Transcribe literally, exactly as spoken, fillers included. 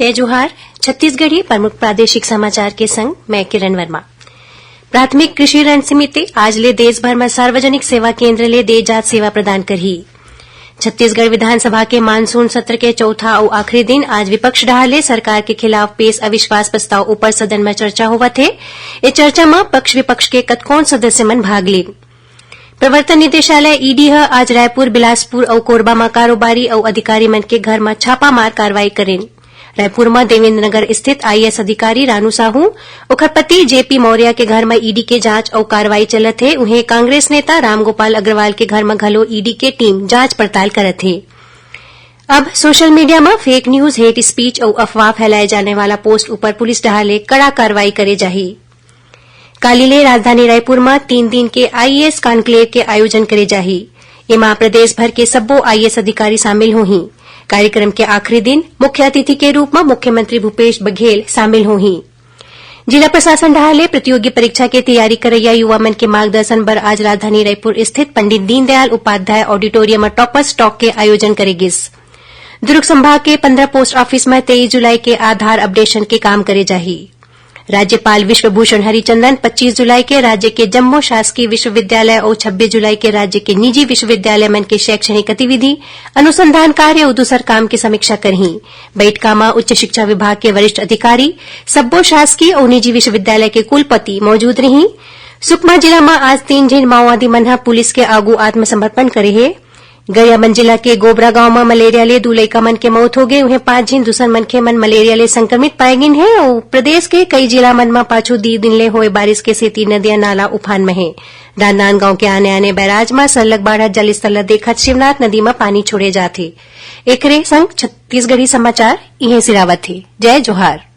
जय जोहार। छत्तीसगढ़ी प्रमुख प्रादेशिक समाचार के संग मैं किरण वर्मा। प्राथमिक कृषि ऋण समिति आज ले देश भर म सार्वजनिक सेवा केंद्र ले दे जात सेवा प्रदान करही। छत्तीसगढ़ विधानसभा के मानसून सत्र के चौथा अउ आखिरी दिन आज विपक्ष डहार ले सरकार के खिलाफ पेश अविश्वास प्रस्ताव ऊपर सदन म चर्चा होवत हे। ए चर्चा म पक्ष विपक्ष के कतकोन सदस्य मन भाग लीन। प्रवर्तन निदेशालय, ईडी ह आज रायपुर, बिलासपुर अउ कोरबा म कारोबारी अउ अधिकारी मन के घर म छापामार कार्रवाई करेन। रायपुर म देवेंद्र नगर स्थित आईएएस अधिकारी रानू साहू, ओखर पति जेपी मौर्य के घर म ईडी के जांच अउ कार्रवाई चलत हे। उहें कांग्रेस नेता रामगोपाल अग्रवाल के घर म घलो ईडी के टीम जांच पड़ताल करत हे। अब सोशल मीडिया म फेक न्यूज, हेट स्पीच अउ अफवाह फैलाए जाने वाला पोस्ट ऊपर पुलिस डहार ले कड़ा कार्रवाई करे जाही। काली ले राजधानी रायपुर म तीन दिन के आईएएस कॉन्क्लेव के आयोजन करे जाही। एमा प्रदेश भर के सब्बो आईएएस अधिकारी शामिल होही। कार्यक्रम के आखिरी दिन मुख्य अतिथि के रूप म मुख्यमंत्री भूपेश बघेल शामिल होही। जिला प्रशासन डहार ले प्रतियोगी परीक्षा के तैयारी करइया युवा मन के मार्गदर्शन बर आज राजधानी रायपुर स्थित पंडित दीनदयाल उपाध्याय ऑडिटोरियम म टॉपर्स टॉक के आयोजन करे गिस। दुर्ग संभाग के पंद्रह पोस्ट ऑफिस म तेईस जुलाई के आधार अपडेशन के काम करे जाही। राज्यपाल विश्वभूषण हरिचंदन पच्चीस जुलाई के राज्य के जम्मो शासकीय विश्वविद्यालय अउ छब्बीस जुलाई के राज्य के निजी विश्वविद्यालय मन के शैक्षणिक गतिविधि, अनुसंधान कार्य अउ दूसर काम के समीक्षा करही। बइठका म उच्च शिक्षा विभाग के वरिष्ठ अधिकारी, सब्बो शासकीय अउ निजी विश्वविद्यालय के कुलपति मौजूद रही। सुकमा जिला म आज तीन झिन माओवादी मन ह पुलिस के आगू आत्मसमर्पण करे हे। गरियाबंद जिला के गोबरा गांव म मलेरिया ले दू लइका मन के मौत होगे, उहें पांच झिन दूसर मनखे मन मलेरिया ले संक्रमित पाए गिन हे अउ प्रदेश के कई जिला मन म पाछू दू दिन ले होए बारिश के सेती नदिया नाला उफान म हे। राजनांदगांव के आने-आने बैराज म सरलग बाढ़त जलस्तर ल देखत शिवनाथ नदी म पानी छोड़े जात हे। एकरे संग छत्तीसगढ़ी समाचार इहें सिरावत हे। जय जोहार।